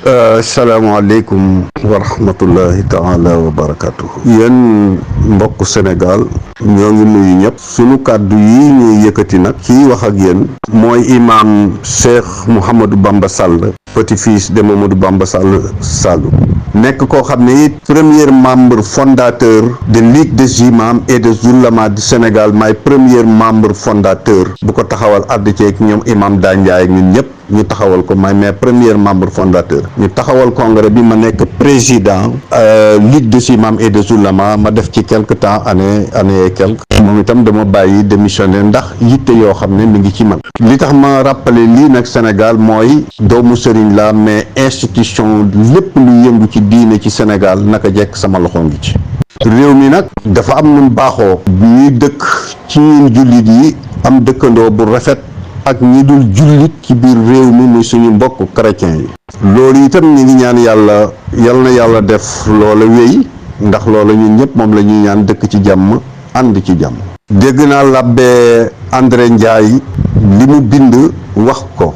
asalaamaaleykum wa rahmatullahi taala wa barakatuhu. Yéen mbokk Sénégal ñoo ngi nuyu ñëpp. sunu kàddu yi ñuy yëkkati nag kii wax ak yéen mooy imam Cheikh Mouhamadou Bamba Sall, petit-fils de Mamadou Bamba Sall Sallou, nekk koo xam ne it premier membre fondateur de Ligue des imams et des oulémas du Sénégal. maay premier membre fondateur bu ko taxawal àdd ceeg ñoom imam Dandiaye ak ñun ñëpp ñu taxawal ko. may premier membre fondateur ñu taxawal congrès bi. ma nekk président Ligue des imams et des oulémas. ma def ci quelque temps année et quelque. moom itam dama bàyyi démissionné ndax yitte yoo xam ne mi ngi ci man. li tax ma rappelé lii nag Sénégal mooy doomu sëriñ la, mais institution lépp lu yëngu ci diine ci Sénégal naka jekk sama loxo ngi ci. réew mi nag dafa am nun baaxoo ñuy dëkk ci ñun jullit yi am dëkkandoo bu rafet ak ñi dul jullit ci biir réew mi muy suñu mbokk chrétien yi. loolu itam ñi ngi ñaan yàlla yal na yàlla def loola wéy, ndax loola ñun ñëpp moom la ñuy ñaan, dëkk ci jàmm ànd ci jàmm. dégg naa l'abbé André Ndiaye li mu bind wax ko.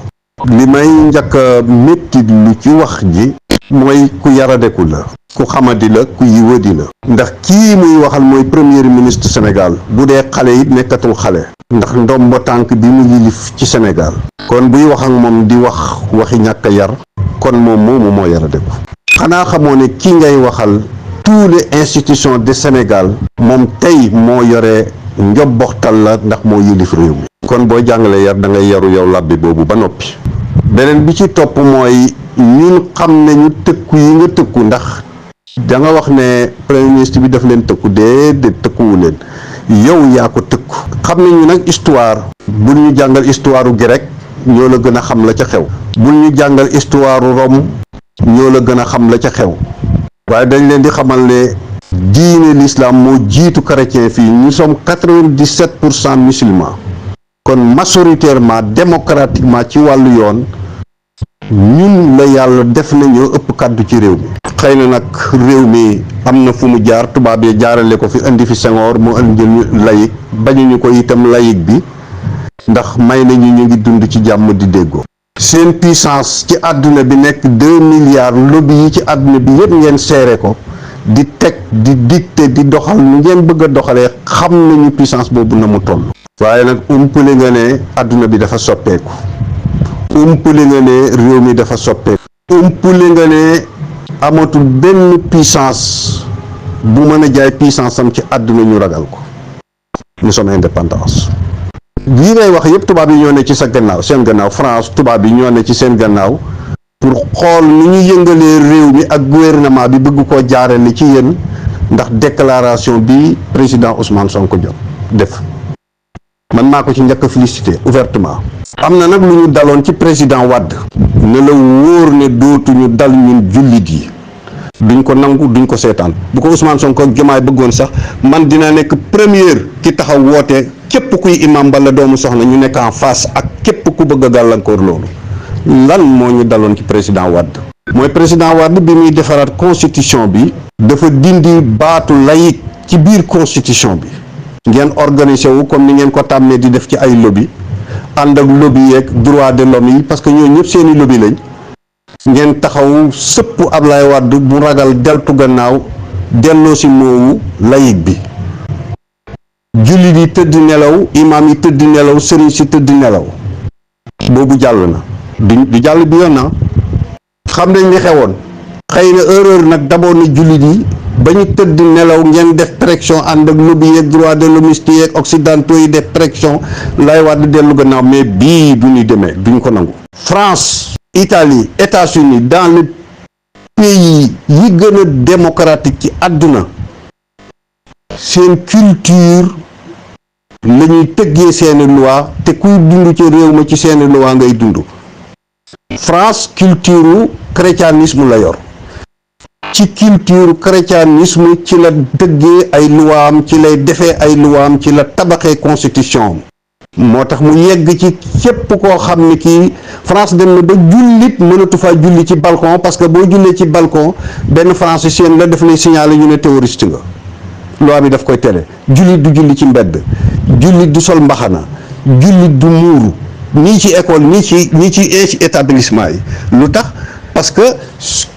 li may njëkk a métti lu ci wax ji mooy ku yaradeku la, ku xamadi la, ku yiwadi la. ndax kii muy waxal mooy premier ministre Sénégal. bu dee xale it nekkatul xale, ndax ndombo tànk bi mu yilif ci Sénégal. kon buy wax ak moom di wax waxi ñàkk a yar, kon moom moomu moo yaradeku. xanaa xamoo ne kii ngay waxal tous les institutions de Sénégal moom tey moo yore njobboxtal la, ndax moo yilif réew mi. kon boo jàngalee yar da ngay yaru yow labbi boobu ba noppi. beneen bi ci topp mooy ñun xam nañu tëkku yi nga tëkku, ndax da nga wax ne premier ministre bi daf leen tëkku. déedéet tëkkuwu leen, yow yaa ko tëkku. xam nañu nag histoire. bul ñu jàngal histoire u grec, ñoo la gën a xam la ca xew. bul ñu jàngal histoire u Rome, ñoo la gën a xam la ca xew. waaye dañ leen di xamal ne diine l'islam moo jiitu chrétien fii. nous sommes 97% musulmans. kon majoritairement démocratiquement ci wàllu yoon ñun la yàlla def na ñoo ëpp kàddu ci réew mi. xëy na nag réew mi am na fu mu jaar, tubaab yi jaarale ko fi indi fi Senghor mu indi laïc. bañuñu ko itam laïc bi, ndax may nañu ñu ngi dund ci jàmm di déggoo. seen puissance ci àdduna bi nekk 2 milliards, lobby yi ci àdduna bi yëpp ngeen seere ko di teg di dicter di doxal nu ngeen bëgg a doxalee. xam nañu puissance boobu na mu toll. waaye nag umpale nga ne àdduna bi dafa soppeeku, umpale nga ne réew mi dafa soppeeku, umpale nga ne amatul benn puissance bu mën a jaay puissance am ci àdduna ñu ragal ko. nous sommes indépendance. lii ngay wax yëpp tubaab yi ñoo ne ci sa gannaaw, seen gannaaw. France tubaab yi ñoo ne ci seen gannaaw pour xool ni ñu yëngalee réew mi ak gouvernement bi bëgg koo jaarale ci yéen, ndax déclaration bi président Ousmane Sonko def. man maa ko ci njëkk a félicité ouvertement. am na nag lu ñu daloon ci président Wade. ne la wóor ne dootuñu dal ñun jullit yi. duñ ko nangu, duñ ko seetaan. bu ko Ousmane Sonko ak Diomaye bëggoon sax man dina nekk première ki taxaw woote képp kuy imam bala doomu soxna ñu nekk en face ak képp ku bëgg a gàllankoor loolu. lan moo ñu daloon ci président Wade. mooy président Wade bi muy defaraat constitution bi. dafa dindi baatu laïc ci biir constitution bi. ngeen organisé wu comme ni ngeen ko tàmmee di def ci ay lobby, ànd ak lobby yeeg droit de l'homme yi, parce que ñooñu ñëpp seeni lobby lañ. ngeen taxaw sëpp Ablaye Wade bu ragal deltu gannaaw delloo si moowu laïc bi. jullit yi tëdd nelaw, imam yi tëdd nelaw, sëriñ si tëdd nelaw. boobu jàll na. du jàll bi yoon na. xam nañ li xewoon. xëy na erreur nag d'abord na jullit yi ba ñu tëdd nelaw ngeen def pression ànd ak lobby yeeg droit de l'homme yeeg occidentaux yi def pression lay Wade dellu gannaaw. mais bii du ñu demee, duñ ko nangu. France, Italie, États-Unis, dans le pays yi gën a démocratique ci àdduna, seen culture la ñuy tëggee seeni loi, te kuy dund ci réew ma ci seeni loi ngay dund. France culture chrétianisme la yor. ci culture chrétianisme ci la dëggee ay luwaam, ci lay defee ay luwaam, ci la tabaxee constitution. moo tax mu yegg ci képp koo xam ne kii France dem na ba jullit mënatu faa julli ci balcon, parce que boo jullee ci balcon benn français la def lay signaler ñu ne terroriste nga. loi bi daf koy tere. jullit du julli ci mbedd, jullit du sol mbaxana, jullit du muuru, nii ci école nii ci établissement yi. lu tax parce que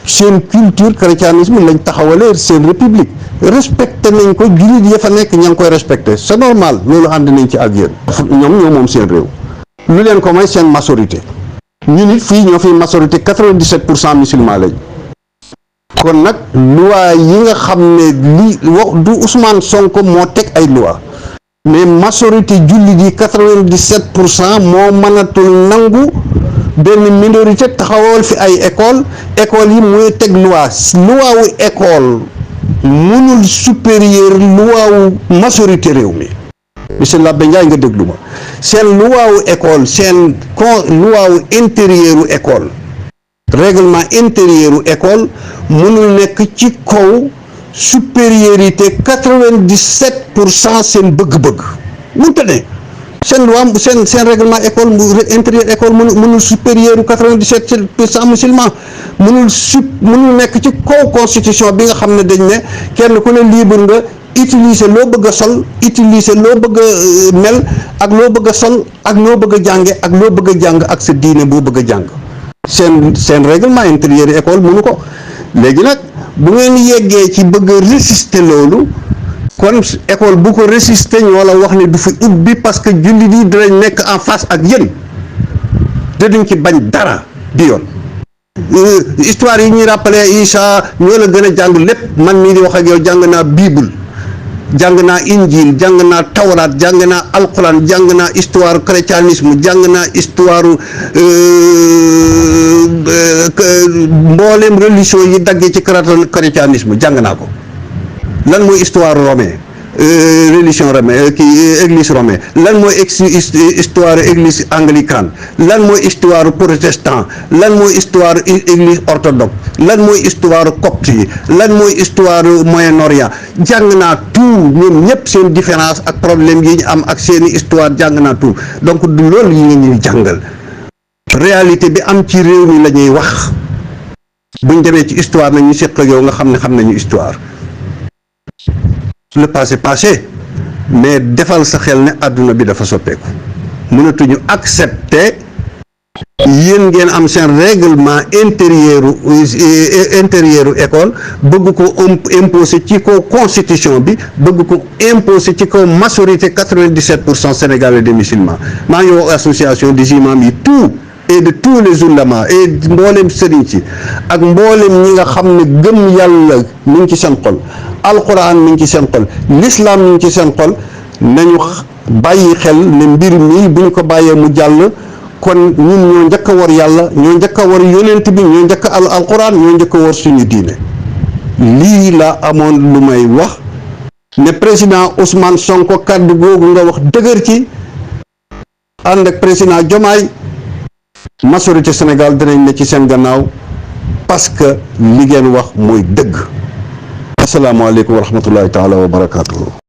seen culture chrétianisme lañ taxawalee seen république respecté nañ ko, jullit ya fa nekk ña ngi koy respecté, c'est normal, loolu ànd nañ ci ak yéen. ñoom ñoo moom seen réew, lu leen ko may seen majorité. ñu nit fii ñoo fi majorité 97% musulman lañ. kon nag loi yi nga xam ne li wax du Ousmane Sonko moo teg ay loi, mais majorité jullit yi 97% moo mënatul nangu benn minorité taxawal fi ay école yi mooy teg loi wu école mënul supérieur loi wu majorité réew mi. monsieur Labbe Ndiaye nga déglu ma, seen loi wu école, seen loi wu intérieur u école, règlement intérieur u école mënul nekk ci kaw supériorité 97% seen bëgg-bëgg mënta ne. seen loi seen règlement école intérieur école mënul supérieur u 97% musulman, mënul nekk ci kaw constitution bi nga xam ne dañ ne kenn ku ne libre nga utiliser loo bëgg a sol, utiliser loo bëgg a mel, ak loo bëgg a sol, ak loo bëgg a jànge, ak loo bëgg a jàng, ak sa diine boo bëgg a jàng. seen règlement intérieur école mënu ko. léegi nag bu ngeen yeggee ci bëgg a résister loolu, kon école bu ko résister ñoo la wax ne du fi ubbi, parce que jullit yi dinañ nekk en face ak yéen, dinañ ci bañ dara bi yoon. histoire yi ñuy rappelé Isa ñoo la gën a jàng lépp, man mii di wax ak yow jàng naa Bible, jàng naa Injil, jàng naa Tawraat, jàng naa Alquran, jàng naa histoire chrétianisme, jàng naa histoire mboolem religion yi daggee ci chrétianisme jàng naa ko. lan mooy histoire romain, religion romaine, église romaine, lan mooy histoire église anglicane, lan mooy histoire protestant, lan mooy histoire église orthodoxe, lan mooy histoire copte yi, lan mooy histoire Moyen-Orient, jàng naa tout. ñoom ñëpp seen différence ak problème yi ñu am ak seeni histoire jàng naa tout. donc du loolu yi nga ñuy jàngal, réalité bi am ci réew mi la ñuy wax. buñ demee ci histoire nañu seq ak yow nga xam ne xam nañu histoire. le passé, mais defal sa xel ne àdduna bi dafa soppeeku, mënatuñu accepter yéen ngeen am seen règlement intérieur école bëgg ko imposer ci kaw constitution bi, bëgg ko imposer ci kaw majorité 97% sénégalais des musulmans. maa ngi wax association des imams yi tout et de tous les oulémas et mboolem sëriñ ci ak mboolem ñi nga xam ne gëm yàlla mu ngi ci seen xol, alquran mi ngi ci seen xol, l'islam mi ngi ci seen xol, nañu bàyyi xel ne mbir mi buñ ko bàyyee mu jàll, kon ñun ñoo njëkk a war yàlla, ñoo njëkk a war yonent bi, ñoo njëkk a alquran, ñoo njëkk a war suñu diine. lii la amoon lu may wax ne président Ousmane Sonko kàddu googu nga wax dëgër ci, ànd ak président Diomaye, majorité Sénégal dinañ ne ci seen gannaaw, parce que li ngeen wax mooy dëgg. asalaamaaleykum wa rahmatullahi taala wa barakaatuhu.